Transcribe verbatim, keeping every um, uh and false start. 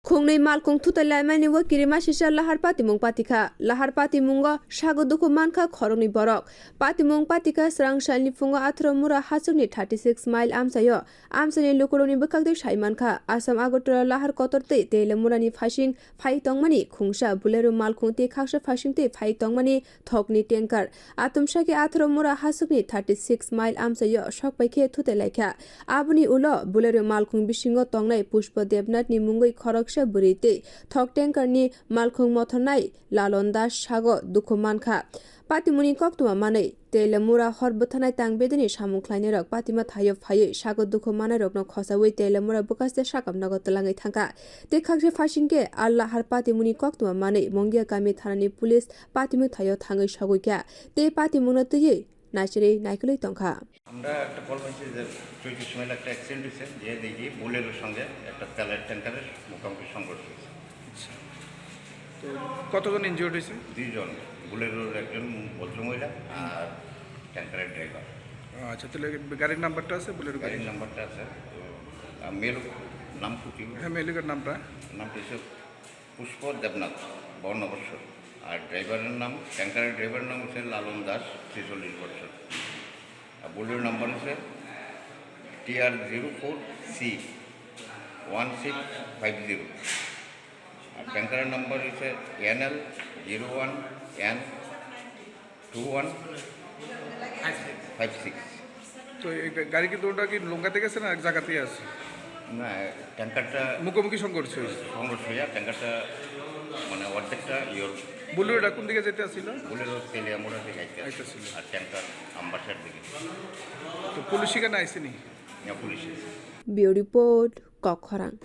Khungnwi malkhung thutai laimani o kirimasisa lahar patimung patikha. Lahar patimungo sago dukhu mankha khoroknwi borok. Patimung patikha srang salni phungo atharo mura hachukni thirty six mile amchaio. Amchaini lukurokni bwkhaktwi sai mankha, Assam Agartala lahar kotortwi Telamurani phaising phai tongmani khungsa Bolero malkhung tei khaksa phaisingtwi phai tongmani thokni tanker. Atumsake atharo mura hachukni thirty six mile amchaio sokpaikhe thutai laikha. Aboni ulo Bolero malkhung bisingo tongnai Pushpa Debnathni mungwi khoroksa bwrwi tei thok tankerni malkhung mothornai Lalon Das sago dukhu mankha. Patimungni koktwma manwi Telamura hor bwtharnai tang bedeni samung khlainairok patima thaio phaiwi sago dukhu manairokno khosawi Telamura bwkhaste sakam nogo twlangwi thangkha. Tei khaksa phaisingkhe a lahar patimungni koktwma manwi Mongia kami thanani police patimung thaio thangwi sogwikha tei patimungno twiwi naisirwi naikolwi tongkha. আমরা একটা কল পাইছি যে চৈতিরিশ মাইল একটা অ্যাক্সিডেন্ট হয়েছে, যে দেখি বোলেরোর সঙ্গে একটা তেলের ট্যাঙ্কারের মুখোমুখি সংঘর্ষ হয়েছে। আচ্ছা, তো কতজন ইনজিওর্ড হয়েছে? দুইজন, বোলেরোর একজন ভদ্রমহিলা আর ট্যাঙ্কারের ড্রাইভার। আচ্ছা, তাহলে গাড়ির নাম্বারটা আছে? বোলেরো গাড়ির গাড়ি? নাম্বারটা আছে। তো, আহ, মেল নাম কি? হ্যাঁ, মেলকের নামটা? নামটা হচ্ছে পুষ্প দেবনাথ, বাউন্ন বছর। আর ড্রাইভারের নাম, ট্যাঙ্কারের ড্রাইভারের নাম হচ্ছে লালন দাস, ছেচল্লিশ বছর। আর বোলেরোর নাম্বার হচ্ছে T R zero four C one six five zero। আর ট্যাঙ্কারের নাম্বার হচ্ছে N L zero one N two one five six। তো এই গা-, গাড়ি কিন্তু ওটা কি লঙ্কাতে গেছে না এক জায়গাতেই আছে? না, ট্যাঙ্কারটা মুখোমুখি সংঘর্ষ হয়েছে। সংঘর্ষ হইয়া ট্যাঙ্কারটা মানে অর্ধেকটা ইয়ে বোলেরোটা কোন দিকে যেতে আসছিল? বোলেরো তেলিয়ামুড়া থেকে আইতে আইতে আসছিল। আর ট্যাঙ্কার আমবাসার দিকে। তো পুলিশ এখানে আইসেনি? না, পুলিশ এসে। Bureau Report, Kokkhorang.